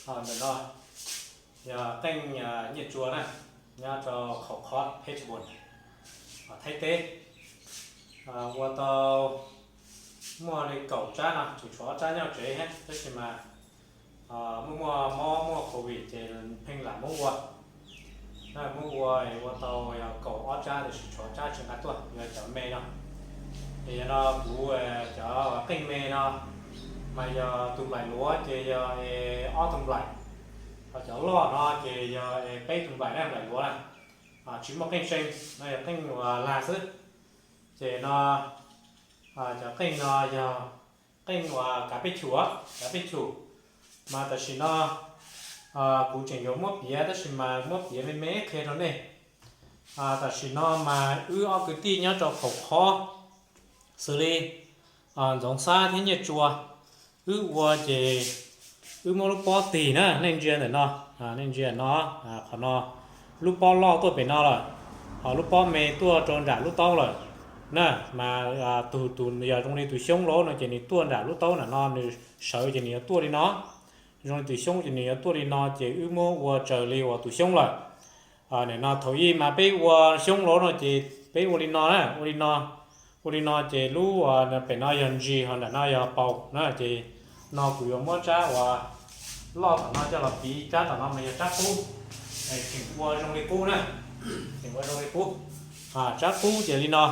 Ntawm no yog qeej nyiaj tsua na, nyob rau Khaum Khob, Phetshebun, Thaib teb. Ua tau muaj li kaum tsab no, tseem tshuav ob tsab nyob tsev thiab, tab sis mas muaj muaj mob muaj covid ces pheej lam muab ua. Muab ua, ua tau yog kaum ob tsab, tiam sis tshuav tsab tsis nqa tuaj, yog cov me no. Ces yog no kuv, cov qeej me no mas yog tus nplaim luav ces yog ob tug nplaim, ho cov loj no ces yog peb tug nplaim na, nplaim luav na. Tsis muaj qeej see, no yog qeej uas lag xwb. Ces no cov qeej no yog qeej uas kav peb chum, kav peb chum. Mas tam sim no kuv tseem yuav muab piav, tab sis mas muab piav me me qhia rau nej. Tam sim no mas wb ob kwv tij nyob rau Khaum Khob, xws li Ntxoov Xab thiab Nyiaj Tsua, wb ua ces wb muab lub pob tig na, nej ntsia ntawm no, nej ntsia no, qhov no lub pob loj tuaj pem no lawm, ho lub pob me tuaj rau nram lub taub lawm na. Mas tus, tus yog zoo li tus xyoob laub no ces nws tuaj nram lub taub nram no, nws sawv ces nws yuav tuaj li no. Zoo li tus xyoob ces nws yuav tuaj li no, ces wb muab ua raws li uas tus xyoob lawm. Nim no thaum ub mas peb ua xyoob laub no ces peb ua li no na, ua li no, ua li no ces lub pem no yog ntsis, ho nram no yog paus na. Ces no kuv yuav muab tsab uas loj tom no coj los piv, tsab tom no mas yog tsab qub. Tseem ua zoo li qub na, tseem ua zoo li qub. Tsab qub ces li no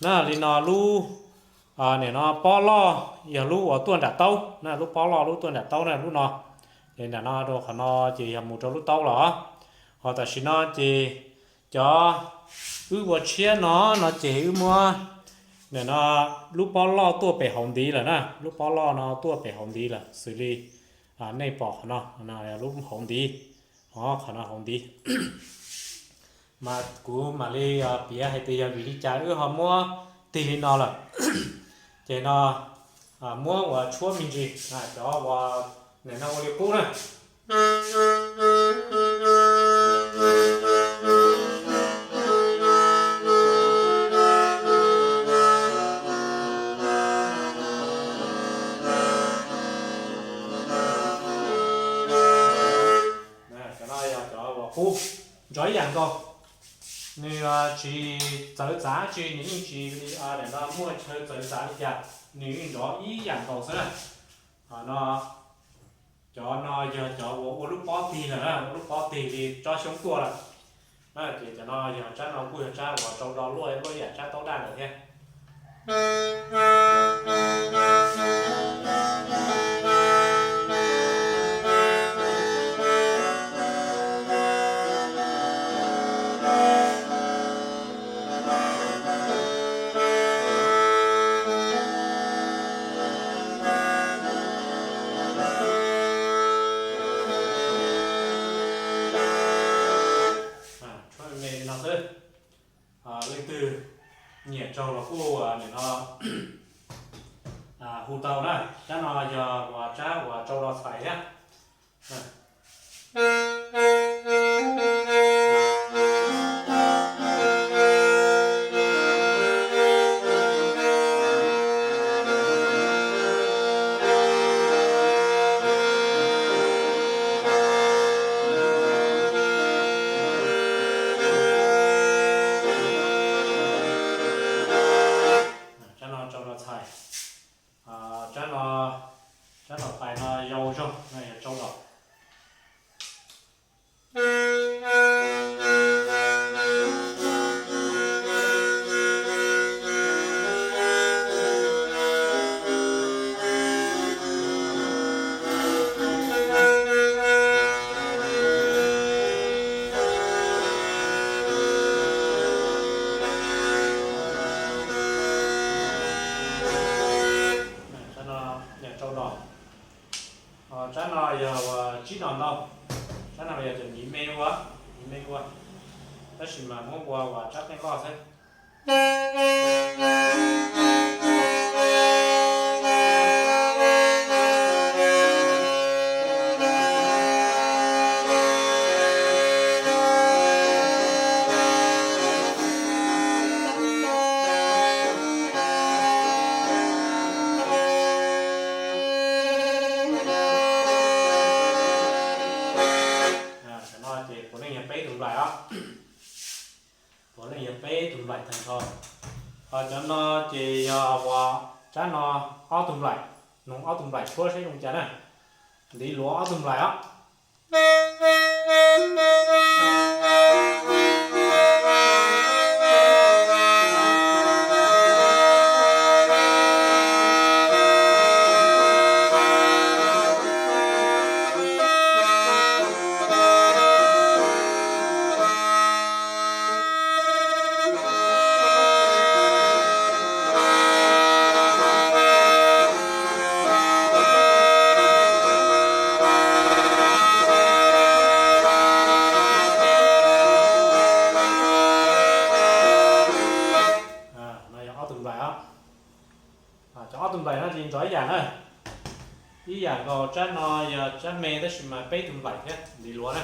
na, li no lub, nim no pob loj yog lub uas tuaj nram taub na, lub pob loj lub tuaj nram taub na, lub no. Ces nram no rau qhov no ces yog mus rau lub taub los. Ho tam sim no ces cov wb ua tshiab no, no ces wb muab, nim no lub pob loj tuaj pem hauv ntiv lawm na, lub pob loj no tuaj pem hauv ntiv lawm, xws li nej pom qhov no, lub hauv ntiv, qhov no hauv ntiv. Mas kuv mam li piav hais tias yog vim li cas wb ho muab tig li no lawm. Ces no muab uas tshuab me ntsis, cov uas nim no ua li qub na. Cov no yog cov uas qub, nrov ib yam nkaus. Nws tsis txawv txav tsi, nws yeej tsis, nim no muaj chaw txawv txav li cas, nws yeej nrov ib yam nkaus xwb na. No, cov no yog cov uas ua lub pob tig lawm na, ua lub pob tig li tsob xyoob tuaj lawm. Ces cov no yog tsab no kuj yog tsab uas tsau do luaj, luaj ib yam tsab taub daj ntawd thiab. Tshuab me me li no xwb. Leej twg nyiam raug los kuj nim no hu tau na. Tsab no yog uas tsab uas tsau do txhais thiab. Tsab no tsau do txhais. Tsab no, tsab tom pais no yau zog no yog tsau do. Tsab no yog tsau do. Tsab no yog uas tsib no ntau. Tsab no yog cov miv me ua, miv me ua, tab sis mas muab ua uas tsab qeej loj xwb. nplaim os. Puav leej yog peb tug nplaim tag nrho. Ho cov no ces yog uas tsab no ob tug nplaim, noog ob tug nplaim tshuab seb zoo cas na. Ntiv luav ob tug nplaim os. No yog ob tug nplaim os. Cov ob tug nplaim no ces nrov ib yam na. Ib yam nkaus, tsab no yog tsab me tab sis mas peb tug nplaim thiab, ntiv luav na.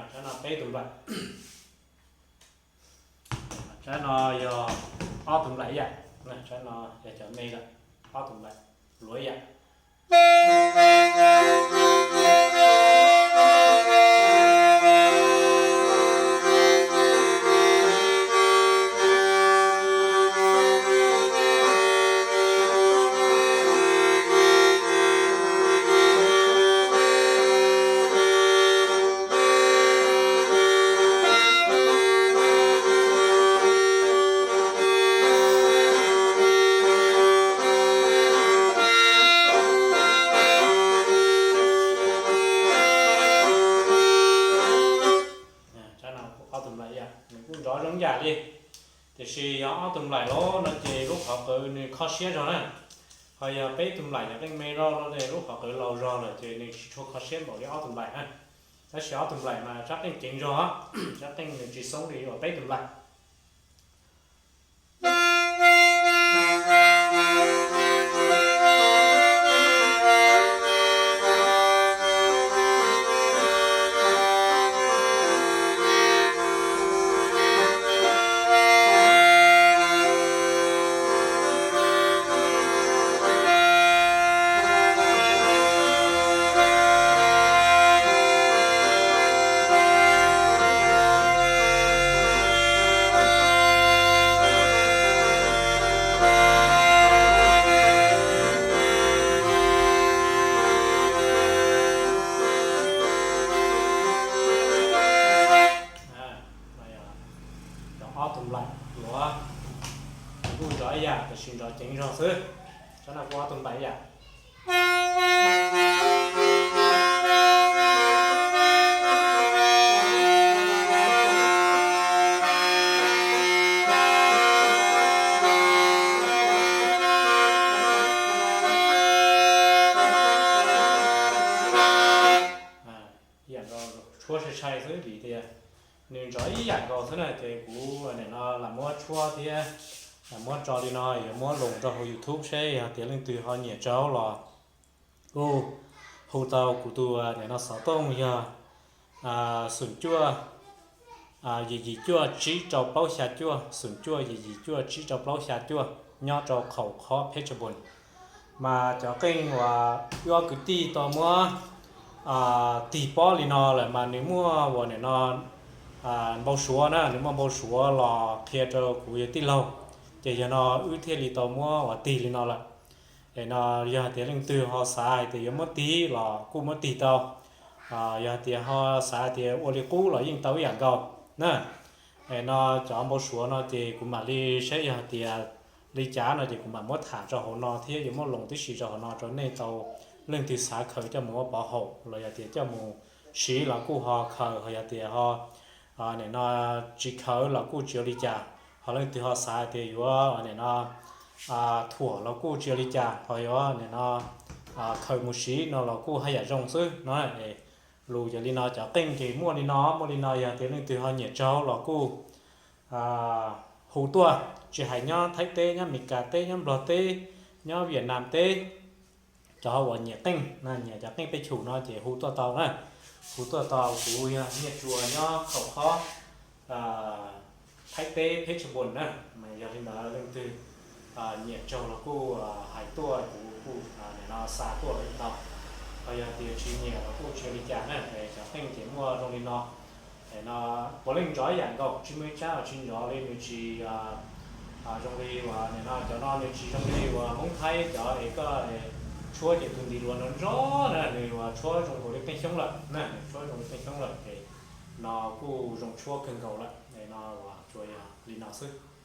Tsab no peb tug nplaim. Tsab no yog ob tug nplaim ib yam. Tsab no yog cov me lawm, ob tug nplaim luav ib yam. Tsab no kuj ob tug nplaim ib yam, nws kuj nrov zoo ib yam li. Tiam sis yog ob tug nplaim lawm no ces lub qhov qwv nws kho siab zog na. Ho yog peb tug nplaim cov qeej me zog no ces lub qhov qwv laus zog lawm ces nws tsis tshua kho siab npaum li ob tug nplaim na. Tab sis ob tug nplaim mas rab qeej ceev zog, rab qeej nws tsis xoob li uas peb tug nplaim. Cov ob tug nplaim luav, nws kuj nrov ib yam tiam sis nrov ceev zog xwb. Tsab no kuj ob tug nplaim ib yam. Ib yam nkaus, tshuab sai sai xwb vim tias nws nrov ib yam nkaus xwb na ces kuv nim no lam muab tshuab thiab lam muab tso li no, yuav muab los rau hauv YouTube seb yog tias leej twg ho nyiam tsaub los kuj hu tau kuv tus nim no xov tooj yog xoom cuaj yim yim cuaj tsib rau plaub xya cuaj, xoom cuaj yim yim cuaj tsib rau plaub xya cuaj, nyob rau Qhaum Khob, Phetlaboos. Mas cov qeej uas wb ob kwv tij tau muab tig pob li no lawm mas nws muaj uas nim no npau suav na, nws muaj npau suav los qhia rau kuv yawg tij laug, ces yog no wb thiaj li tau muab uas tig li no lawm. Es no yog hais tias leej twg ho xav hais tias yuav muab tig los kuj muab tig tau, yog hais tias ho xav hais tias ua li qub los yeej tau ib yam nkaus na. Es no cov npau suav no ces kuv mam li saib yog hais tias li cas no ces kuv mam muab tham rau hauv no thiab yuav muab los tib si rau hauv no rau nej tau, leej twg xav khaws coj mus ua pov haum los yog tias coj mus siv los kuj ho khaws, ho yog tias ho nim no tsis khaws los kuj tsis ua li cas. Ho leej twg ho xav tias yuav nim no thuam los kuj tsis ua li cas, ho yuav nim no khaws mus siv no los kuj haj yam zoo xwb no. Lus yog li no, cov qeej ces muaj li no, muaj li no. Yog tias leej twg ho nyiam tsaug los kuj hu tuaj, tsis hais nyob Thaib teb, nyob Meskas teb, nyob Nplog teb, nyob Vietnam teb, cov uas nyiam qeej, nyiam cov qeej peb chum no ces hu tuaj tau na. Hu tuaj tau, kuv yog Nyiaj Tsua nyob Khaum Khob, Thaib teb, Phetshebun na. Mas yog li ntawd leej twg nyiam tsaug los kuj hais tuaj, kuv kuj nim no xa tuaj los yeej tau. Ho yog tias tsis nyiam los kuj tsis ua li cas na, cov qeej ces muaj zoo li no. No puav leej nrov ib yam nkaus, tsis muaj ib tsab uas tsis nrov li, nws tsis zoo li uas nim no cov no nws tsis zoo li uas Hmoob Thaib cov es koj tshuab ces tus ntiv duav nrov nrov na, nws uas tshuab zoo nkaus li qeej xyoob lawm na, nws tshuab zoo li qeej xyoob lawm ces no kuj zoo tshuab kawg nkaus lawm. No uas tsuas yog li no xwb.